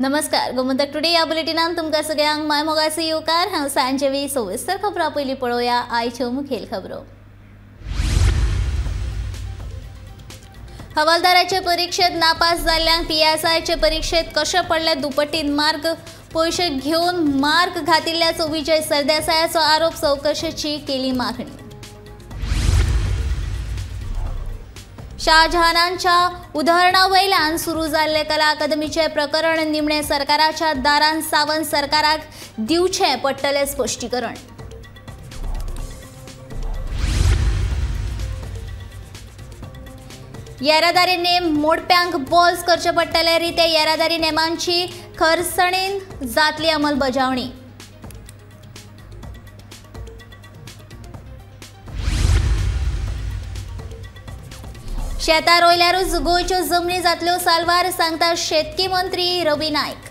नमस्कार, गोमंतक टुडे या बुलेटिनान तुमकां सगळ्यांक my मोगाचो येवकार। हांव सांजेवी। सविस्तर खबरां पयलीं पळोवया आयच्यो मुखेल खबरो। हवालदाराचे परिक्षेत नापास जाल्ल्यांक पीएसआयचे परिक्षेत कशें पडले दुपटीन मार्क, पयशे घेवन मार्क घातिल्ल्याचो विजय सरदेसायाचो आरोप, चवकशेची केली मागणी। शाहजहानांच्या उदाहरणावयल्यान सुरू जाल्ले कला अकादमीचे प्रकरण निमणे सरकाराच्या दारान सावंत सरकाराक दिवचें पडटलें स्पश्टीकरण। येरादारी नेम मोडप्यांक बॉल्स करचे पडटले, रिते येरादारी नेमांची खरसणीन जातली अंमलबजावणी। शेतां रोयल्यारूच गोंयच्यो जमनी जातल्यो साल्वार, सांगता शेतकी मंत्री रवी नायक।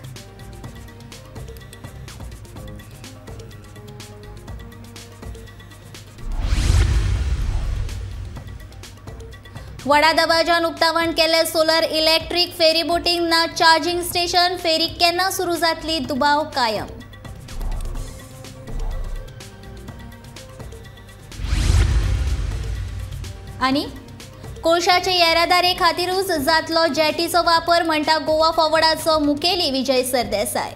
वडा दबाज्यान उक्तावण केले सोलर इलेक्ट्रीक फेरी बोटींग ना चार्जिंग स्टेशन, फेरी केन्ना सुरू जातली दुबाव कायम। आनी कोळशाचे येरादारी खातीरूच जातलो जेटीचो वापर, म्हणटा गोवा फॉरवर्डाचो मुखेली विजय सरदेसाय।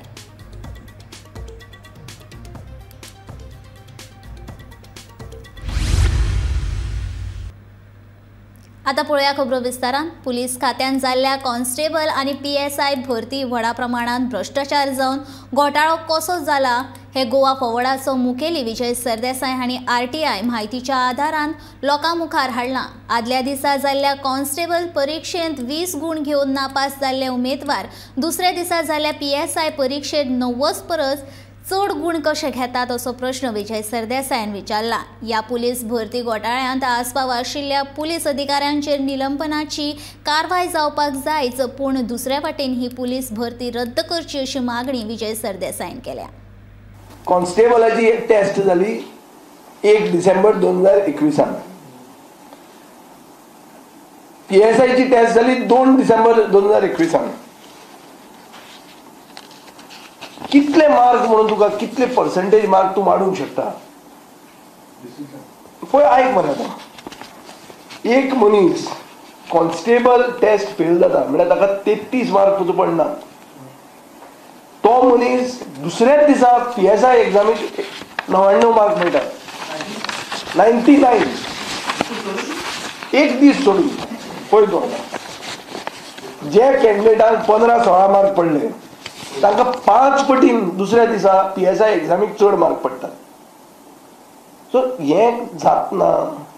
आता पळोवया खबरो विस्तारान। पुलीस खात्यान जाल्ल्या कॉन्स्टेबल आनी पीएसआय भरती व्हडा प्रमाणात भ्रश्टाचार जावन घोटाळो कसो जाला हे गोवा फॉरवर्डाचो मुखेली विजय सरदेसाय हांणी आरटीआय म्हायतीच्या आदारान लोकां मुखार हाडला। आदल्या दिसा जाल्ल्या कॉन्स्टेबल परिक्षेंत 20 गूण घेवन नापास जाल्ले उमेदवार दुसऱ्या दिसा जाल्ल्या पीएसआय परिक्षेंत 90 परस चड गूण कशे घेतात असो प्रश्न विजय सरदेसायान विचारला। ह्या पुलीस भरती घोटाळ्यांत आस्पाव आशिल्ल्या पुलीस अधिकाऱ्यांचेर निलंबनाची कारवाय जावपाक जायच, पूण दुसऱ्या वाटेन ही पुलीस भरती रद्द करची अशी मागणी विजय सरदेसायान केल्या। कॉन्स्टेबलाची एक टेस्ट जाली 1 डिसेंबर 2021, पीएसआयची टेस्ट जाली 2 डिसेंबर 2021। कितले मार्क म्हणून तुका कितले पर्सेंटेज मार्क तूं वाडूंक शकता पळय। आयक मरे, आतां एक मनीस कॉन्स्टेबल टेस्ट फेल जाता म्हळ्यार ताका 33 मार्क तुजो पडना, तो मनीस दुसऱ्याच दिसा पीएसआय एग्जामीक 99 मार्क मेळटा, 99 एक दीस सोडून। पळय तूं आतां जे कॅन्डिडेटांक 15-16 मार्क पडले तांकां 5 पटीन दुसऱ्या दिसा पीएसआय एग्जामीक चड मार्क पडटात। सो हें जातना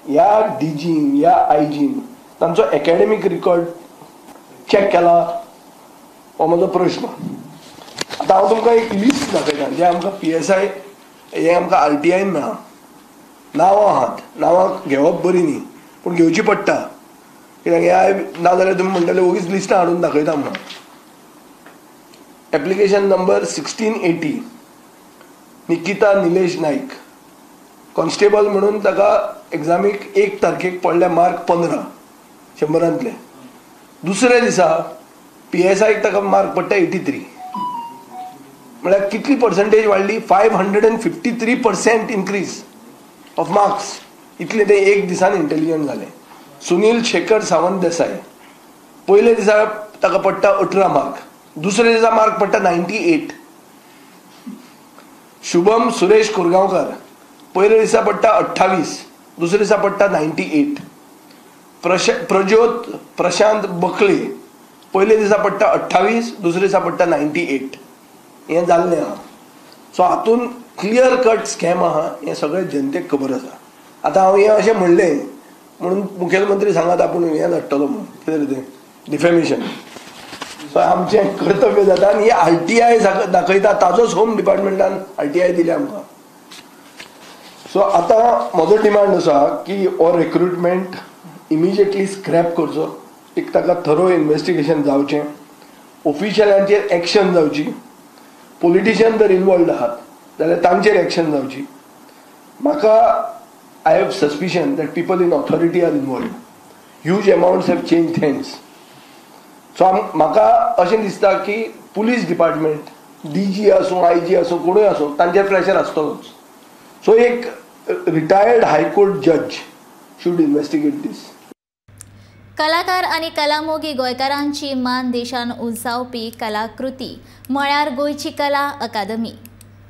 ह्या डीजीन ह्या आयजीन तांचो एकेडमीक रिकॉर्ड चॅक केला हो म्हजो प्रश्न। आतां हांव तुमकां एक लिस्ट दाखयता जें आमकां पीएसआय हें आमकां आरटीआयन मेळ्ळां। नांवां आहात, नांवां घेवप बरी न्ही पूण घेवची पडटा, कित्याक ह्या नाजाल्यार तुमी म्हणटले ओगीच लिस्टां हाडून दाखयता म्हणून। Application number 1680 Nikita Nilesh Naik, constable म्हणून ताका एग्जामीक 1 तारखेक पडले मार्क 15 100रांतले, दुसऱ्या दिसा पीएसआयक ताका मार्क पडटा 83, म्हळ्यार कितली पर्संटेज वाडली 553% इन्क्रीज ऑफ मार्क्स। इतले ते एक दिसान इंटेलिजंट जाले। सुनील शेखर सावंत देसाय, पयले दिसा ताका पडटा 18 मार्क, दुसरे दिसा मार्क पडटा 98। शुभम सुरेश कुरगांवकर, पयले दिसा पडटा 28, दुसरे दिसा पडटा 98। प्रज्योत प्रशांत बकले, पयले दिसा पडटा 28, दुसरे दिसा पडटा 98। हें जाल्लें आहा। सो हातून क्लियर कट स्कॅम आहा हें सगळें जनतेक खबर आसा। आतां हांव हें अशें म्हणलें म्हणून मुखेलमंत्री सांगात आपूण हें धाडटलो म्हणून, कितें तें डिफेमेशन। सो आमचें कर्तव्य जाता आनी ही आरटीआय दाखयता, ताजोच होम डिपार्टमेंटान आरटीआय दिल्या आमकां। सो आतां म्हजो डिमांड आसा की हो रिक्रुटमेंट इमिजिएटली स्क्रॅप करचो, एक ताका थरो इन्वेस्टिगेशन जावचें, ऑफिशियलांचेर एक्शन जावची, पॉलिटिशियन जर इनवॉल्वड आहात जाल्यार तांचेर एक्शन जावची। म्हाका I have suspicion that people in authority are involved, huge amounts have change hands. So म्हाका अशें दिसता की पुलीस डिपार्टमेंट, डी जी आसूं, आय जी आसूं, कोणूय आसूं, तांचेर प्रेशर आसतलोच. सो एक retired high court जज should investigate दीस. कलाकार आनी कलामोगी गोंयकारांची मान देशान उंचावपी कलाकृती म्हळ्यार गोंयची कला अकादमी.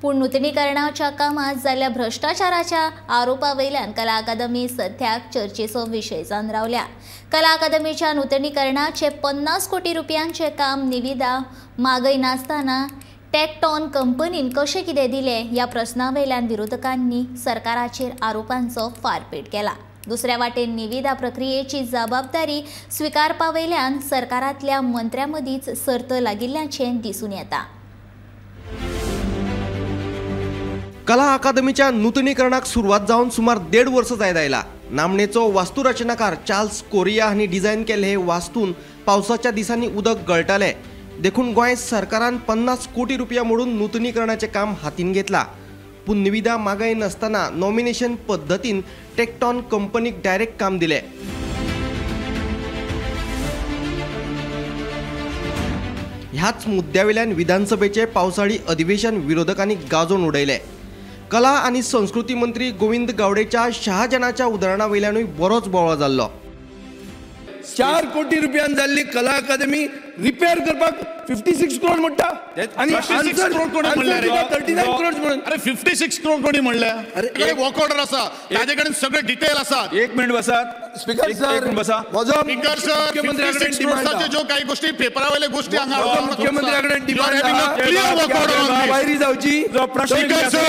पूण नुतनीकरणाच्या कामात जाल्ल्या भ्रश्टाचाराच्या आरोपा वयल्यान कला अकादमी सध्याक चर्चेचो विशय जावन रावल्या. कला अकादमीच्या नुतनीकरणाचे 50 कोटी रुपयांचे काम निविदा मागयनासतना टेक्टॉन कंपनीन कशें कितें दिलें ह्या प्रस्ना वयल्यान विरोधकांनी सरकाराचेर आरोपांचो फारपेट केला. दुसऱ्या वाटेन निविदा प्रक्रियेची जबाबदारी स्विकारपा वयल्यान सरकारांतल्या मंत्र्यां मदींच सर्त लागिल्ल्याचें दिसून येता. कला अकादमीच्या नूतनीकरणाक सुरवात जावन सुमार 1.5 वर्स जायत आयला. नामनेचो वास्तुरचनाकार चार्ल्स कोरिया हांणी डिझायन केल्ले हे वास्तून पावसाच्या दिसांनी उदक गळटाले, देखून गोंय सरकारान 50 कोटी रुपया मोडून नूतनीकरणाचें काम हातीन घेतला. पूण निविदा मागय नासतना नॉमिनेशन पद्दतीन टेक्टॉन कंपनीक डायरेक्ट काम दिलें. ह्याच मुद्द्यावेल्यान विधानसभेचे पावसाळी अधिवेशन विरोधकांनी गाजोवन उडयलें. कला आनी संस्कृती मंत्री गोविंद गावडेच्या शहाजनाच्या उदाहरणा वयल्यानूय बरोच बोवाळ जाल्लो. 4 कोटी रुपयान जाल्ली कला अकादमी रिपेअर करपाक 56 करोड म्हणटा आनी आन्सर 39 करोड म्हणून. अरे 56 करोड कोणी म्हणल्या? अरे वॉक ऑर्डर आसा, ताजे कडेन सगळे डिटेल आसा. एक मिनिट बसात स्पीकर सर, म्हजो स्पीकर सर, 56 करोडाच्यो ज्यो काही गोष्टी पेपरा वयले गोष्टी हांगा मुख्यमंत्र्या कडेन डिमांड आसा, क्लियर वॉक ऑर्डर इन्क्वायरी जावची. Speaker sir,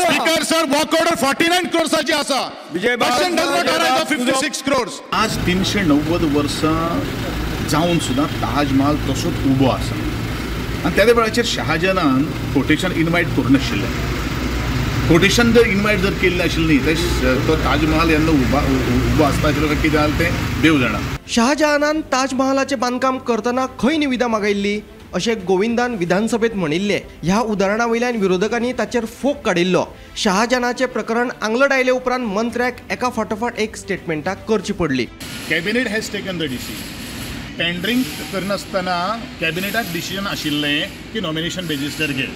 speaker sir, walk order 49 करोडाची आसा. Question does not arise of 56 crore. आज 390 वर्सां जावन सुद्दां ताजमहाल तसोच उबो आसा आनी त्या वेळाचेर शहाजहानान कोटेशन इनवायट करूं नाशिल्लें. कोटेशन जर इनवायट जर केल्लें आशिल्लें न्ही तर तो ताजमहाल जेन्ना उबो आसता आशिल्लो काय कितें जालें तें देव जाणा. शहाजहानान ताजमहालाचें बांदकाम करतना खंय निविदा मागयल्ली अशें गोविंदान विधानसभेत म्हणिल्लें. ह्या उदाहरणा वयल्यान विरोधकांनी ताचेर फोग काडिल्लो. शहाजहानाचें प्रकरण आंगलट आयले उपरांत मंत्र्याक एका फाटोफाट एक स्टेटमेंटां करची पडली. Cabinet has taken the decision. Tendering करनासतना कॅबिनेटाक डिसिजन आशिल्लें की नॉमिनेशन बेजीसचेर घे.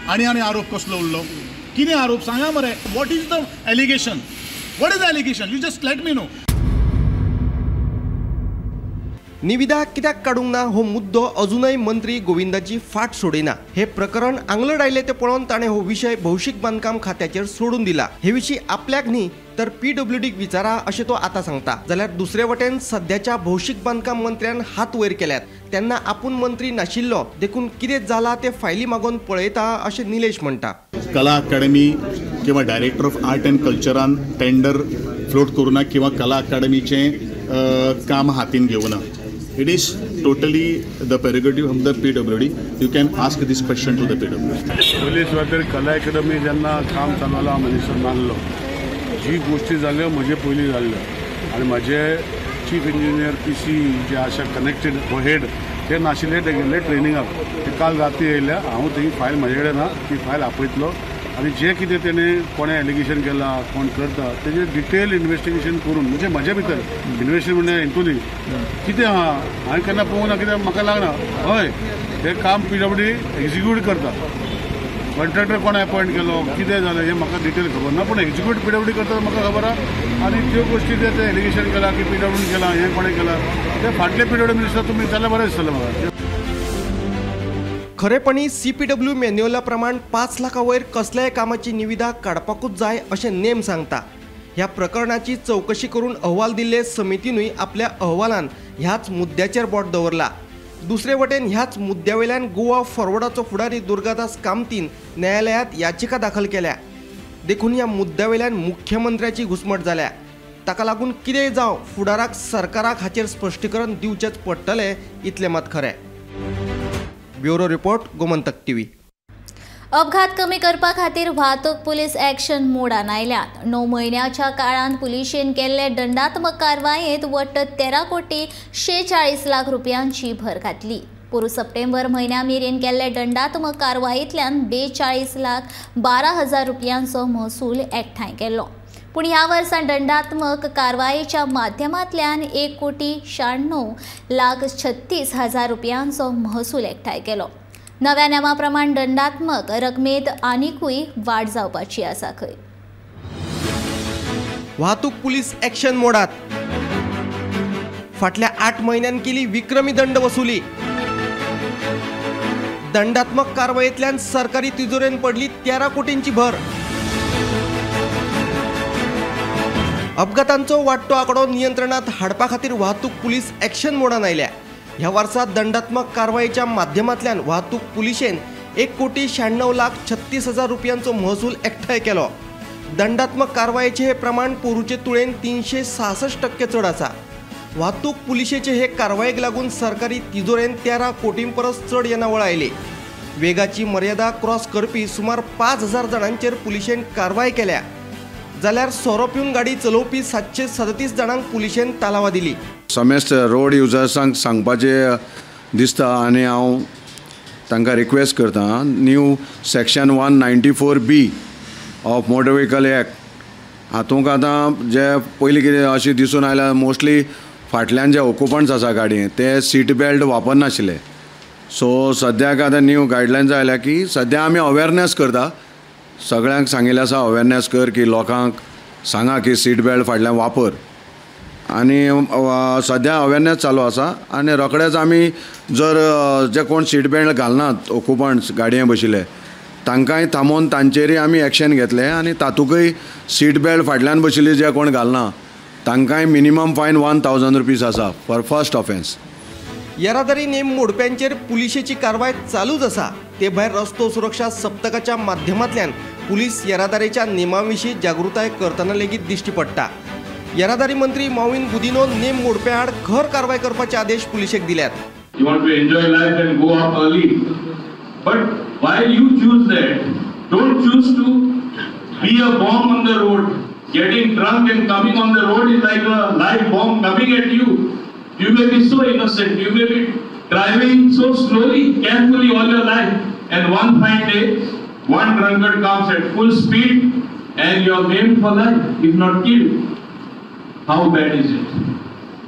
आनी आनी आरोप कसलो उरलो? कितें आरोप सांगा मरे. What is the allegation? What is the allegation? You just let me know. निविदा कित्याक काडूंक ना हो मुद्दो अजूनय मंत्री गोविंदाची फाट सोडिना. हे प्रकरण आंगलट आयलें तें पळोवन ताणें हो विशय भौशीक बांदकाम खात्याचेर सोडून दिला. हे विशीं आपल्याक न्ही तर पीडब्ल्यूडीक विचारा अशें तो आतां सांगता. जाल्यार दुसरे वटेन सद्याच्या भौशीक बांदकाम मंत्र्यान हात वयर केल्यात तेन्ना आपूण मंत्री नाशिल्लो देखून कितें जालां तें फायली मागोवन पळयता अशें निलेश म्हणटा. कला अकादमी किंवा डायरेक्टर ऑफ आर्ट अँड कल्चरान टेंडर फ्लोट करूं ना किंवा कला अकादमीचें काम हातीन घेवना. It is totally the prerogative of the PWD. You can ask this question to the PWD. पयले सुवातेर कला अकादमी जेन्ना काम चालू जालां हांव मिनिस्टर नासलो. जी गोश्टी जाल्यो म्हजे पयलीं जाल्ल्यो आनी म्हजे चीफ इंजिनियर पी सी जे आसा कनेक्टेड हेड ते नाशिल्ले, ते गेल्ले ट्रेनिंगाक. ते काल राती येयल्या. हांव ती फायल म्हजे कडेन ना, ती फायल आपयतलो आनी जें कितें तेणें कोणें एलिगेशन केलां कोण करता तेजें डिटेल इन्वेस्टिगेशन करून, म्हणजे म्हजे भितर इन्वेस्टिगेशन म्हणजे हितून न्ही कितें आहा हांवें केन्ना पळोवंक ना, कित्याक म्हाका लागना. हय, हें काम पीडब्ल्यूडी एक्जिक्यूट करता, कॉन्ट्रॅक्टर कोण अपॉयंट केलो कितें जालें हें म्हाका डिटेल खबर ना, पूण एक्जिक्यूट पीडब्ल्यूडी करता म्हाका खबर आहा. आनी त्यो गोश्टी ते एलिगेशन केलां की पीडब्ल्यूडीन केलां, हें कोणें केलां तें फाटले पीडब्ल्यूडी मिनिस्टर तुमी विचारल्यार बरें दिसतलें म्हाका. खरेपणी सीपीडब्ल्यू मॅन्युअला प्रमाण 5 लाखां वयर कसल्याय कामाची निविदा काडपाकूच जाय अशें नेम सांगता. ह्या प्रकरणाची चवकशी करून अहवाल दिल्ले समितीनूय आपल्या अहवालान ह्याच मुद्द्याचेर बोट दवरला. दुसरे वटेन ह्याच मुद्द्या वयल्यान गोवा फॉरवर्डाचो फुडारी दुर्गादास कामतीन न्यायालयांत याचिका दाखल केल्या. देखून ह्या मुद्द्या वयल्यान मुख्यमंत्र्याची घुसमट जाल्या. ताका लागून कितेंय जावं फुडाराक सरकाराक हाचेर स्पश्टीकरण दिवचेंच पडटलें इतलें मात खरें. Bureau report, Gomantak TV. अपघात कमी करपा खातीर वाहतूक पुलीस एक्शन मोडान आयल्यात. 9 म्हयन्याच्या काळांत पुलिशेन केल्ले दंडात्मक कारवायेंत वट्ट 13 कोटी 46 लाख रुपयांची भर घातली. पोरूं सप्टेंबर म्हयन्या मेरेन केल्ले दंडात्मक कारवायेंतल्यान 42,12,000 रुपयांचो महसूल एकठांय केल्लो. पूण ह्या वर्सा दंडात्मक कारवायेच्या माध्यमांतल्यान 1,96,36,000 रुपयांचो महसूल एकठांय केलो. नव्या नेमा प्रमाण दंडात्मक रकमेत आनिकूय वाड जावपाची आसा खंय. वाहतूक पुलीस ॲक्शन मोडात. फाटल्या 8 म्हयन्यान केली विक्रमी दंड वसुली. दंडात्मक कारवायेंतल्यान सरकारी तिजोरेन पडली 13 कोटींची भर. अपघातांचो वाडटो आंकडो नियंत्रणात हाडपा खातीर वाहतूक पुलीस ॲक्शन मोडान आयल्या. ह्या वर्सा दंडात्मक कारवायेच्या माध्यमांतल्यान वाहतूक पुलिशेन 1,96,36,000 रुपयांचो महसूल एकठांय केलो. दंडात्मक कारवायेचे हे प्रमाण पोरूचे तुळेन 366% चड आसा. वाहतूक पुलिशेचे हे कारवायेक लागून सरकारी तिजोरेन 13 कोटीं परस चड येणावळ आयली. वेगाची मर्यादा क्रॉस करपी सुमार 5,000 जाणांचेर पुलिशेन कारवाय केल्या, जाल्यार सोरो पिवन गाडी चलोवपी 737 जाणांक पुलिशेन तालावा दिली. समेस्त रोड युजर्सांक सांगपाचें दिसता आनी हांव तांकां रिक्वेस्ट करता, new section 194B of motor vehicle act हातूंक आतां जे पयलीं कितें अशें दिसून आयलां, मोस्टली फाटल्यान जे ऑक्युपंट्स आसा गाडयेन ते सीट बेल्ट वापरनाशिल्ले. सो सद्याक आतां न्यू गायडलायन्स आयल्या की सद्या आमी अवेरनेस करता, सगळ्यांक सांगिल्लें आसा अवेरनेस कर की लोकांक सांगा की सीट बेल्ट फाटल्यान वापर, आनी सद्या अवेरनेस चालू आसा. आनी रोखडेच आमी जर जे कोण सीट बेल्ट घालनात ऑक्युपंट्स गाडयेन बशिल्ले तांकांय थांबोवन तांचेरय आमी एक्शन घेतले आनी तातूंकय सीट बेल्ट फाटल्यान बशिल्ले जे कोण घालना तांकांय मिनिमम फायन 1,000 रुपीज आसा फॉर फर्स्ट ऑफेन्स. येरादारी नेम मोडप्यांचेर पुलिशेची कारवाय चालूच आसा. ते भायर रस्तो सुरक्षा सप्तकाच्या माध्यमांतल्यान पुलीस येरादारीच्या नेमां विशीं जागृताय करतना लेगीत दिश्टी पडटा. येरादारी मंत्री मॉविन गुदिन्हो नेम मोडप्यां आड खर कारवाय करपाचे आदेश पुलिशेक दिल्यात. You want to enjoy life and go up early, but while you choose that, don't choose to be a bomb on the road. Getting drunk and coming on the road is like a live bomb coming at you. You may be so innocent, you may be driving so slowly, carefully all your life, and one fine day, one drunkard comes at full speed and you are maimed for life, if not killed. How bad is it?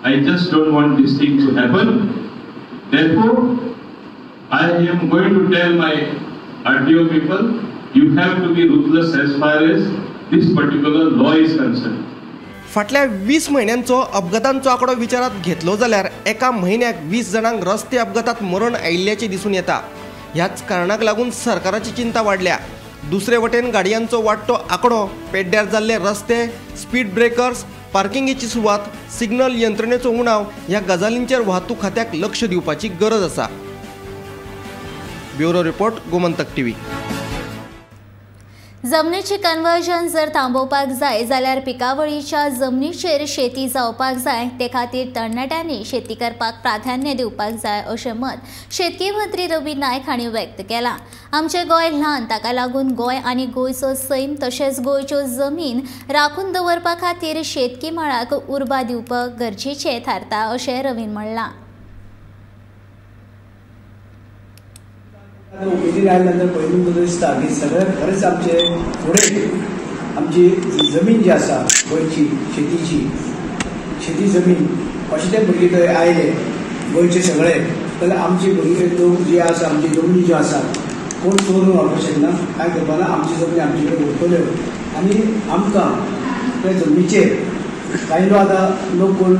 I just don't want this thing to happen. Therefore, I am going to tell my RTO people, you have to be ruthless as far as this particular law is concerned. फाटल्या 20 म्हयन्यांचो अपघातांचो आंकडो विचारात घेतलो जाल्यार एका म्हयन्याक 20 जाणांक रस्ते अपघातात मरण आयिल्ल्याचें दिसून येता. ह्याच कारणाक लागून सरकाराची चिंता वाडल्या. दुसरे वटेन गाडयांचो वाडटो आंकडो, पेड्ड्यार जाल्ले रस्ते, स्पीड ब्रेकर्स, पार्किंगेची सुवात, सिग्नल यंत्रणेचो उणाव ह्या गजालींचेर वाहतूक खात्याक लक्ष दिवपाची गरज आसा. Bureau report, Gomantak TV. जमनीची कन्वर्जन जर थांबोवपाक जाय जाल्यार पिकावळीच्या जमनीचेर शेती जावपाक जाय, ते खातीर तरणाट्यांनी शेती करपाक प्राधान्य दिवपाक जाय अशें मत शेतकी मंत्री रवी नायक हांणी व्यक्त केलां. आमचें गोंय ल्हान, ताका लागून गोंय आनी गोंयचो सैम तशेंच गोंयच्यो जमीन राखून दवरपा खातीर शेतकी मळाक उर्बा दिवपाक गरजेचें थारता अशें रवीन म्हणलां. ओपीजी आयल्या नंतर पयलीं तुका दिसता की सगळें खरेंच आमचे फुडें आमची जमीन जी आसा गोंयची शेतीची शेती जमीन अशें ते भुरगे थंय आयले गोंयचे सगळे जाल्यार आमची भुरगे लोक जी आसा आमची जमनी ज्यो आसा कोण चोरून व्हरपाक शकना, कांय करपा ना, आमची जमनी आमचे कडेन उरतल्यो आनी आमकां त्या जमनीचेर कांय लोक आतां लोक कोण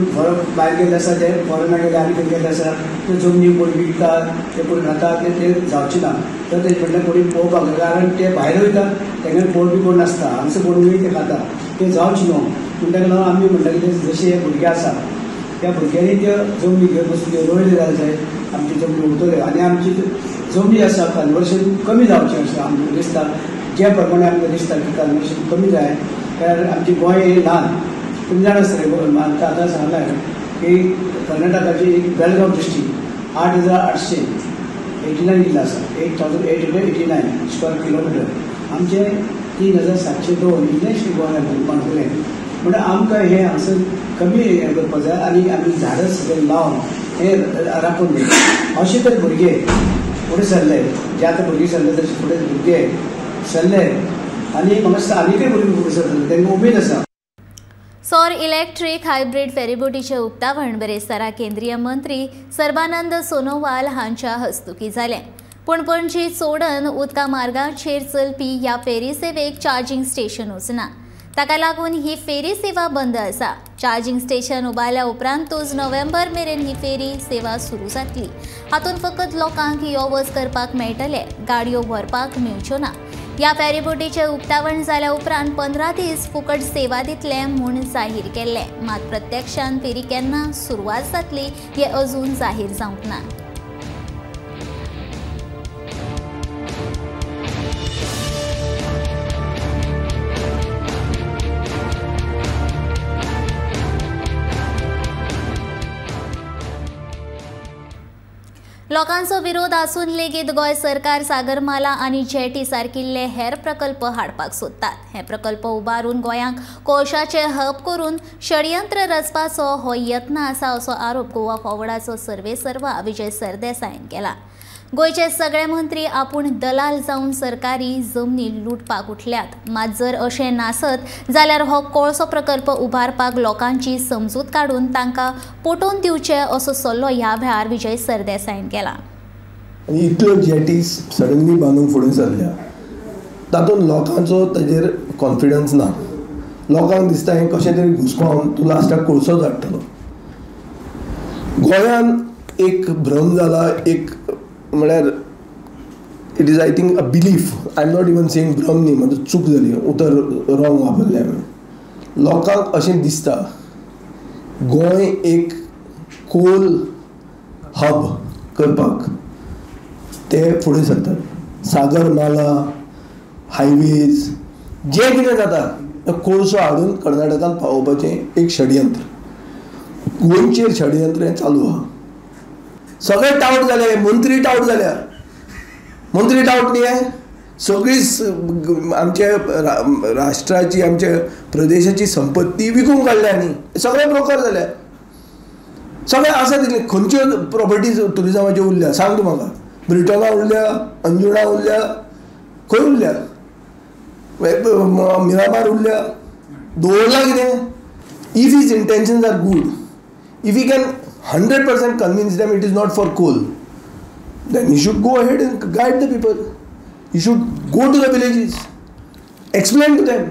भायर गेल्ले आसा ते फॉरेनाक गेले आनी खंय गेल्ले आसा त्यो जमनी कोण विकतात ते कोण खातात ते जावचे ना, तर तेजे कडल्यान कोणी पळोवपाक जाय कारण ते भायर वयता तेंगे पळोवपी कोण नासता, हांगसर कोणूय ते खाता ते जावचे न्हू. पूण ताका लागून आमी म्हणटा की जशे हे भुरगे आसा त्या भुरग्यांनी त्यो जमनी घेवन बसून त्यो रोयले जाल्यार जाय आमची जमनी उरतल्यो आनी आमची जमनी आसा कन्वर्शन कमी जावचें अशें आमकां दिसता. ज्या प्रमाणे आमकां दिसता की कन्वर्शन कमी जाय कारण आमचें गोंय हें ल्हान, तुमी जाणा आसतलें आमकां आतां सांगलां की कर्नाटकाची एक बेलगांव डिस्ट्रिक्ट 8,889 जिल्लो आसा, 8,889 स्क्वेअर किलोमिटर, आमचे 3,702 इल्लेशें गोंय मानकुलें. म्हणून आमकां हें हांगसर कमी हें करपाक जाय आनी आमी झाडां सगळें लावन हें राखून दवरप. अशें तर भुरगे फुडें सरले, जे आतां भुरगे सरले तशे फुडें भुरगे सरले आनी म्हाका दिसता आनीकय भुरगीं फुडें सरतले, तांकां उमेद आसा. सौर इलेक्ट्रीक हायब्रीड फेरीबोटीचें उक्तावण बिरेस्तारा केंद्रीय मंत्री सर्बानंद सोनोवाल हांच्या हस्तुकीं जालें. पूण पणजी चोडण उदका मार्गाचेर चलपी ह्या फेरी सेवेक चार्जिंग स्टेशनूच ना. ताका लागून ही फेरी सेवा बंद आसा. चार्जिंग स्टेशन उबारल्या उपरांतूच नोव्हेंबर मेरेन ही फेरी सेवा सुरू जातली. हातूंत फकत लोकांक यो वच करपाक मेळटले, गाडयो व्हरपाक मेळच्यो ना. ह्या फेरीबोटीचें उक्तावण जाल्या उपरांत 15 दीस फुकट सेवा दितले म्हूण जाहीर केल्लें. मात प्रत्यक्षान फेरी केन्ना सुरवात जातली हें अजून जाहीर जावंक ना. लोकांचो विरोध आसून लेगीत गोंय सरकार सागरमाला आनी जेटी सारकिल्ले हेर प्रकल्प हाडपाक सोदतात. हे प्रकल्प उबारून गोंयांक कोळशाचे हब करून षडयंत्र रचपाचो हो यत्न आसा असो आरोप गोवा फॉवर्डाचो सर्वेसर्वा विजय सरदेसायान केला. गोंयचे सगळे मंत्री आपूण दलाल जावन सरकारी जमनी लुटपाक उठल्यात. मात जर अशें नासत जाल्यार हो कोळसो प्रकल्प उबारपाक लोकांची समजूत काडून तांकां पटोवन दिवचें असो सल्लो ह्या वेळार विजय सरदेसायान केला. आनी इतल्यो जेटीज सडनली बांदूंक फुडें सरल्या तातूंत लोकांचो ताजेर कॉन्फिडन्स ना. लोकांक दिसता हें कशें तरी घुसपावन तूं लास्टाक कोळसोच हाडटलो. गोंयान एक भ्रम जाला, एक म्हळ्यार it is I think a belief, I am not even saying भ्रम न्ही, म्हजो चूक जाली, उतर रॉंग वापरलें हांवें. लोकांक अशें दिसता गोंय एक कोल हब करपाक ते फुडें सरतात. सागरमाला, हायवेज, जें कितें जाता कोळसो हाडून कर्नाटकान पावोवपाचें एक षडयंत्र, गोंयचेर षडयंत्र हें चालू आहा. सगळे टावट जाले, मंत्री टावट जाल्या, मंत्री टावट न्ही, सगळी आमच्या राष्ट्राची आमच्या प्रदेशाची संपत्ती विकूंक काडल्या आनी सगळे ब्रोकर जाल्या. सगळे आसा तितले खंयच्यो प्रॉपर्टीज ट्युरिजमाच्यो उरल्या सांग तूं म्हाका. ब्रिटना उरल्या, अंजुणा उरल्या, खंय उरल्या, मिरामार उरल्या, दवरला कितें. If his intentions are good, if he can 100% convince them it is not for coal, then he should go ahead and guide the people. He should go to the villages, explain to them.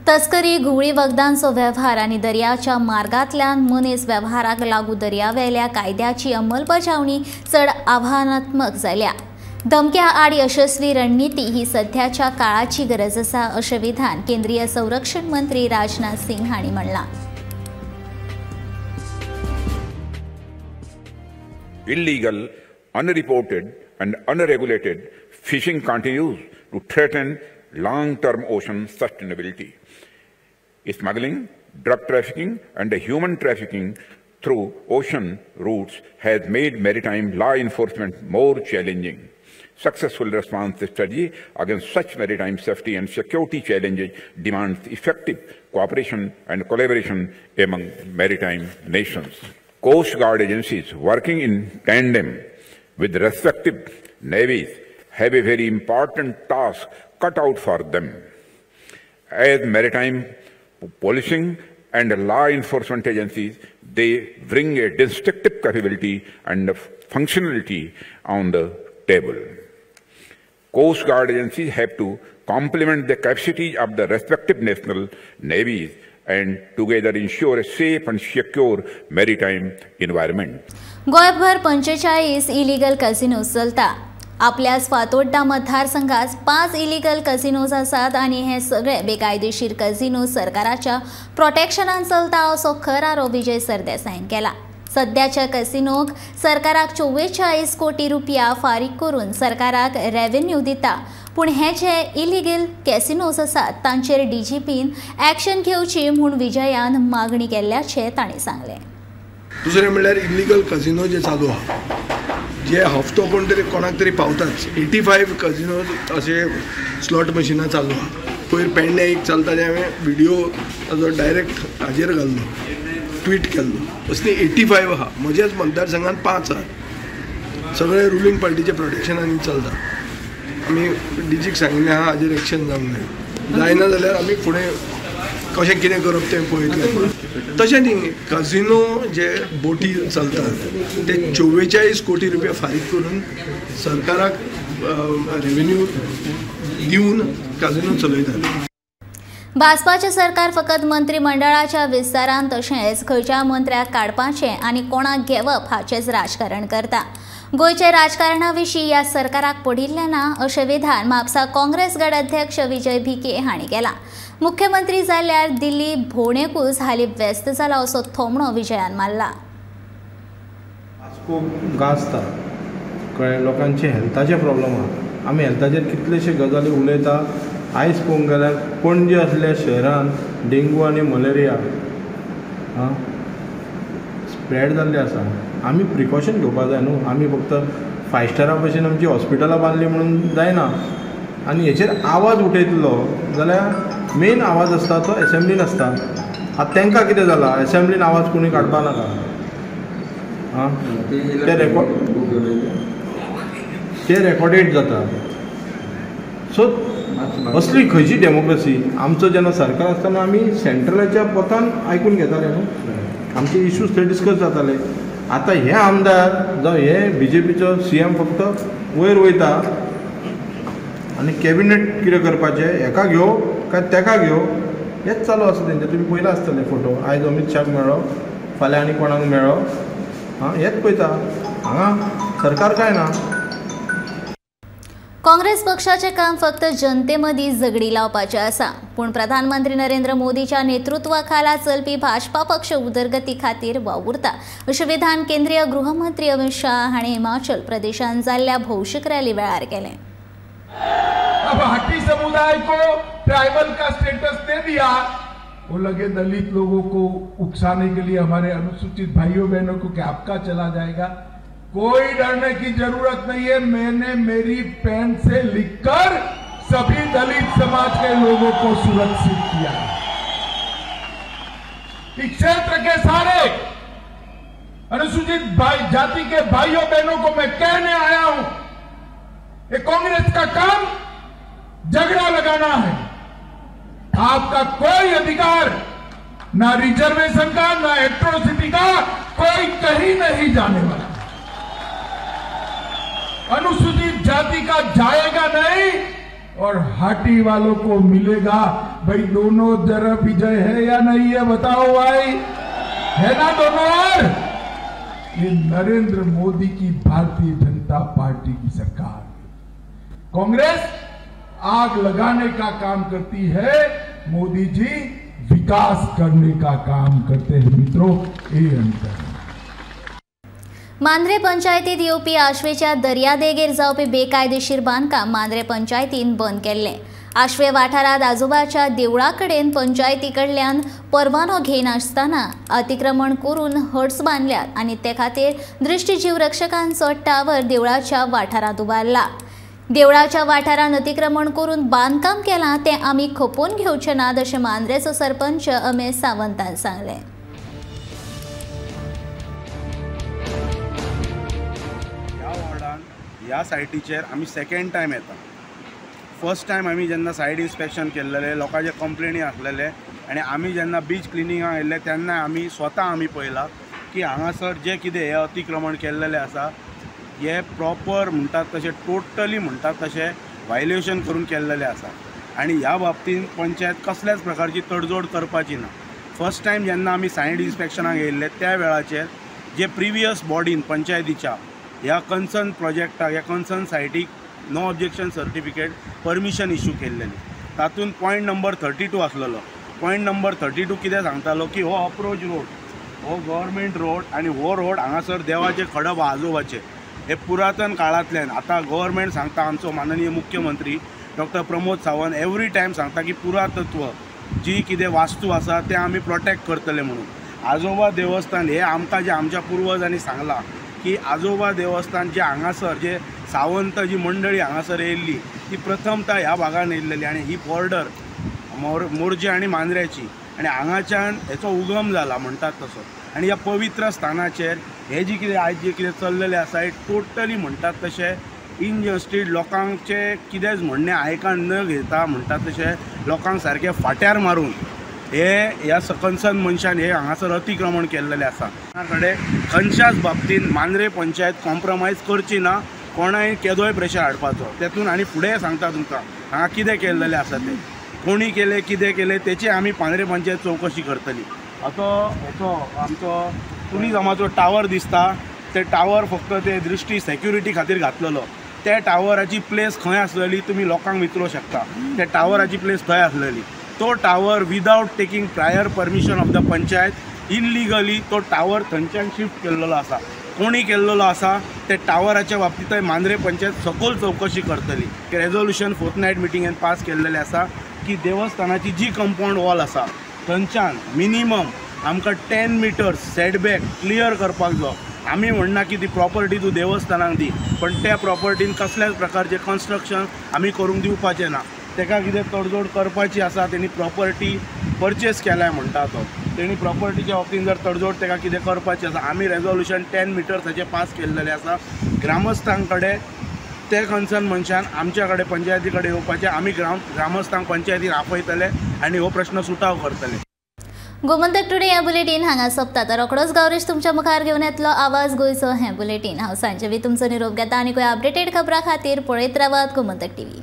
तस्करी, घुंवळी वखदांचो वेव्हार आनी दर्याच्या मार्गांतल्यान मनीस वेव्हाराक लागू दर्यावेल्या कायद्याची अंमलबजावणी चड आव्हानात्मक जाल्या. धमक्या आड यशस्वी रणनिती ही सध्याच्या काळाची गरज आसा अशें विधान केंद्रीय संरक्षण मंत्री राजनाथ सिंग हांणी म्हणलां. Illegal, unreported and unregulated fishing continues to threaten long-term ocean sustainability. Smuggling, drug trafficking and human trafficking through ocean routes has made maritime law enforcement more challenging. Successful response strategy against such maritime safety and security challenges demands effective cooperation and collaboration among maritime nations. Coast Guard agencies working in tandem with respective navies have a very important task cut out for them. As maritime policing and law enforcement agencies, they bring a distinctive capability and functionality on the table. Coast Guard agencies have to complement the capacities of the respective national navies and together ensure a safe and secure maritime environment. गोंयभर 45 illegal casinos चलता. आपल्याच फातोड्डा मतदारसंघात 5 illegal कॅसिनोज आसात आनी हे सगळे बेकायदेशीर casino सरकाराच्या प्रोटेक्शनान चलता असो खर आरोप विजय सरदेसायान केला. सद्याच्या कॅसिनोक सरकाराक 44 कोटी रुपया फारीक करून सरकाराक रेव्हेन्यू दिता, पूण हे जे इलिगल कॅसिनोज आसात तांचेर डीजीपीन ॲक्शन घेवची म्हूण विजयान मागणी केल्ल्याचें ताणें सांगलें. दुसरें म्हणल्यार इलिगल कॅसिनो जे चालू आहा, जे हफ्तो कोण तरी कोणाक तरी पावताच. 85 कॅसिनोज अशे स्लॉट मशिनां चालू आहा. पयर पेडण्या एक चलता तें हांवें व्हिडियो ताजो डायरेक्ट हाजेर घाल्लो, ट्वीट केल्लो. असली 85 आहा. म्हज्याच मतदारसंघात 5 आहा. सगळे रुलींग पार्टीच्या प्रोटेक्शनान चलता. आमी डीजीक सांगिल्लें आहा हाजेर एक्शन जावंक जाय, जायना जाल्यार आमी फुडें कशें कितें करप तें पळयतले. तशें न्ही, काजिनो जे बोटी चलतात ते 44 कोटी रुपया फारीक करून सरकाराक रेवेन्यू दिवन काजिनो चलयतात. भाजपाचें सरकार फकत मंत्रिमंडळाच्या विस्तारान तशेंच खंयच्या मंत्र्याक काडपाचें आनी कोणाक घेवप हाचेंच राजकारण करता. गोंयच्या राजकारणा विशीं ह्या सरकाराक पडिल्लें ना अशें विधान म्हापसा काँग्रेस गट अध्यक्ष विजय भिके हांणी केलां. मुख्यमंत्री जाल्यार दिल्ली भोंवडेकूच हालीं व्यस्त जाला असो थोमणो विजयान मारला. वास्को गाजता, कळ्ळें, लोकांचे हेल्थाचे प्रॉब्लम आहा. आमी हेल्थाचेर कितलेशे गजाली उलयता. आयज पळोवंक गेल्यार पणजे असल्या शहरान डेंगू आनी मलेरिया स्प्रेड जाल्ले आसा. आमी प्रिकॉशन घेवपाक जाय न्हू. आमी फक्त 5 स्टारा भशेन आमची हॉस्पिटलां बांदली म्हणून जायना. आनी हेचेर आवाज उठयतलो जाल्यार मेन आवाज आसता तो एसेंब्लीन आसता. आतां तांकां कितें जालां, एसेंब्लीन आवाज कोणी काडपा नाका. आं, ते रेकॉर्डेड जाता. सो असली खंयची डेमोक्रेसी? आमचो जेन्ना सरकार आसतना आमी सेंट्रलाच्या पथान आयकून घेताले न्हू, आमचे इश्यूज थंय डिस्कस जाताले. आतां हे आमदार जावं हे बीजेपीचो सीएम फक्त वयर वयता आनी कॅबिनेट कितें करपाचें, हेका घेवं काय तेका घेवं हेंच चालू आसा तेंचें. तुमी पळयलां आसतलें फोटो, आयज अमीत शाहाक मेळ्ळो, फाल्यां आनी कोणाक मेळ्ळो, आं हेंच पळयता. हांगा सरकार काय ना. काँग्रेस पक्षाचें काम फक्त जनतेमदीं झगडी लावपाचें आसा, पूण प्रधानमंत्री नरेंद्र मोदीच्या नेतृत्वा खाला चलपी भाजपा पक्ष उदरगती खातीर वावुरता अशें विधान केंद्रीय गृहमंत्री अमित शाह हांणी हिमाचल प्रदेशांत जाल्ल्या भौशीक रॅली वेळार केलें. अब हाटी समुदाय को ट्राइबल का स्टेटस दे दिया, वो लगे दलित लोगों को उकसाने के लिए हमारे अनुसूचित भाइयों बहनों को क्या आपका चला जाएगा। कोई डरने की जरूरत नहीं है, मैंने मेरी पेन से लिखकर सभी दलित समाज के लोगों को सुरक्षित किया। इस क्षेत्र के सारे अनुसूचित भाई जाति के भाइयों बहनों को मैं कहने आया हूं, ये कांग्रेस का काम झगड़ा लगाना है। आपका कोई अधिकार ना रिजर्वेशन का ना एट्रोसिटी का, कोई कहीं नहीं जाने वाला। अनुसूचित जाति का जाएगा नहीं और हाटी वालों को मिलेगा। भाई दोनों तरफ विजय है या नहीं है बताओ भाई, है ना दोनों और? ये नरेंद्र मोदी की भारतीय जनता पार्टी की सरकार। कांग्रेस आग लगाने का काम करती है, मोदी जी विकास करने का काम करते हैं। मित्रों, ये अंतर है। मांद्रे पंचायतीत येवपी आश्वेच्या दर्यादेगेर जावपी बेकायदेशीर बांदकाम मांद्रे पंचायतीन बंद केल्लें. आश्वे वाठारांत आजोबाच्या देवळा कडेन पंचायती कडल्यान परवानो घेयनासतना अतिक्रमण करून हट्स बांदल्यात आनी ते खातीर दृश्टीजीवरक्षकांचो टावर देवळाच्या वाठारांत उबारला. देवळाच्या वाठारांत अतिक्रमण करून बांदकाम केलां तें आमी खपोवन घेवचे नात अशें मांद्रेचो सरपंच अमेश सावंतान सांगलें. ह्या सायटीचेर आमी सेकेंड टायम येता. फर्स्ट टायम आमी जेन्ना सायड इन्स्पेक्शन केल्लेले, लोकांचे कंप्लेनी आसलेले आनी आमी जेन्ना बीच क्लिनिंगाक आयिल्ले तेन्ना आमी स्वता आमी पळयलां की हांगासर जें कितें हें अतिक्रमण केल्लेलें आसा हें प्रॉपर म्हणटात तशें टोटली म्हणटात तशें वायलेशन करून केल्लेलें आसा आनी ह्या बाबतींत पंचायत कसल्याच प्रकारची तडजोड करपाची ना. फर्स्ट टायम जेन्ना आमी सायड इन्स्पेक्शनाक येयल्ले त्या वेळाचेर जे प्रिवियस बॉडीन पंचायतीच्या ह्या कन्सर्न प्रोजेक्टाक, ह्या concern सायटीक no objection certificate permission issue केल्लेली. तातूंत पॉयंट नंबर 32 आसलेलो. पॉयंट नंबर 32 कितें सांगतालो की हो अप्रोच रोड, हो गव्हर्मेंट रोड आनी हो रोड हांगासर देवाचे खडप आजोबाचे हे पुरातन काळांतल्यान आतां गव्हर्मेंट सांगता, आमचो माननीय मुख्यमंत्री doctor Pramod Sawant every time सांगता की पुरातत्व जी कितें वास्तू आसा तें आमी प्रोटेक्ट करतले म्हणून. आजोबा देवस्थान हे आमकां जें आमच्या पुर्वजांनी सांगलां की आजोबा देवस्थान जे हांगासर जे सावंत जी मंडळी हांगासर येयल्ली ती प्रथमता ह्या भागान येयल्लेली आनी ही बॉर्डर मोरजे आनी मांद्र्याची आनी हांगाच्यान हेचो उगम जाला म्हणटात तसो. आनी ह्या पवित्र स्थानाचेर हे जी कितें आयज जें कितें चल्लेलें आसा हें टोटली म्हणटात तशें इनजस्टीस, लोकांचें कितेंच म्हणणें आयकान न घेता म्हणटात तशें लोकांक सारकें फाट्यार मारून हे ह्या सकन्सन मनशान हे हांगासर अतिक्रमण केल्लेलें आसा. कडेन खंयच्याच बाबतीन मांद्रे पंचायत कॉम्प्रोमायज करची ना, कोणाय केदोय प्रेशर हाडपाचो तेतून. आनी फुडें सांगता तुमकां हांगा कितें केल्लेलें आसा तें, कोणी केलें कितें केलें तेची आमी मांद्रे पंचायत चवकशी करतली. आतां हेचो आमचो टुरिजमाचो टावर दिसता, ते टावर फक्त ते दृश्टी सेक्युरिटी खातीर घातलेलो. त्या टावराची प्लेस खंय आसलेली तुमी लोकांक विचारूंक शकता, त्या टावराची प्लेस खंय आसलेली. तो tower without taking prior permission of the panchayat illegally तो टावर थंयच्यान शिफ्ट केल्लो आसा. कोणी केल्लो आसा ते टावराच्या बाबतींतय मांद्रे पंचायत सखोल चवकशी करतली. रेजोल्युशन फोर्थ नायट मिटिंगेन पास केल्लेलें आसा की देवस्थानाची जी कंपावंड वॉल आसा थंयच्यान मिनिमम आमकां 10 मिटर्स सेटबॅक क्लियर करपाक जाय. आमी म्हणना की ती प्रॉपर्टी तूं देवस्थानाक दी, पण त्या प्रॉपर्टीन कसल्याच प्रकारचें कन्स्ट्रक्शन आमी करूंक दिवपाचें ना. ताका कितें तडजोड करपाची आसा तेणी प्रॉपर्टी परचेस केलाय म्हणटा तो, तेणी प्रॉपर्टीच्या बाबतीन जर तडजोड ताका कितें करपाची आसा, आमी रेजोल्युशन 10 मिटर्साचें पास केल्लेलें आसा. ग्रामस्थां कडेन ते कन्सर्न मनशान आमच्या कडेन पंचायती कडेन येवपाचें, आमी ग्रामस्थांक पंचायतीन आपयतले आनी हो प्रश्न सुटाव करतले. गोमंतक टुडे हें बुलेटीन हांगा सोंपता. तर रोखडोच गावरेश तुमच्या मुखार घेवन येतलो आवाज गोंयचो हें बुलेटीन. हांव सांजवी तुमचो निरोप घेता आनी खंय अपडेटेड खबरां खातीर पळयत रावात गोमंतक टीव्ही.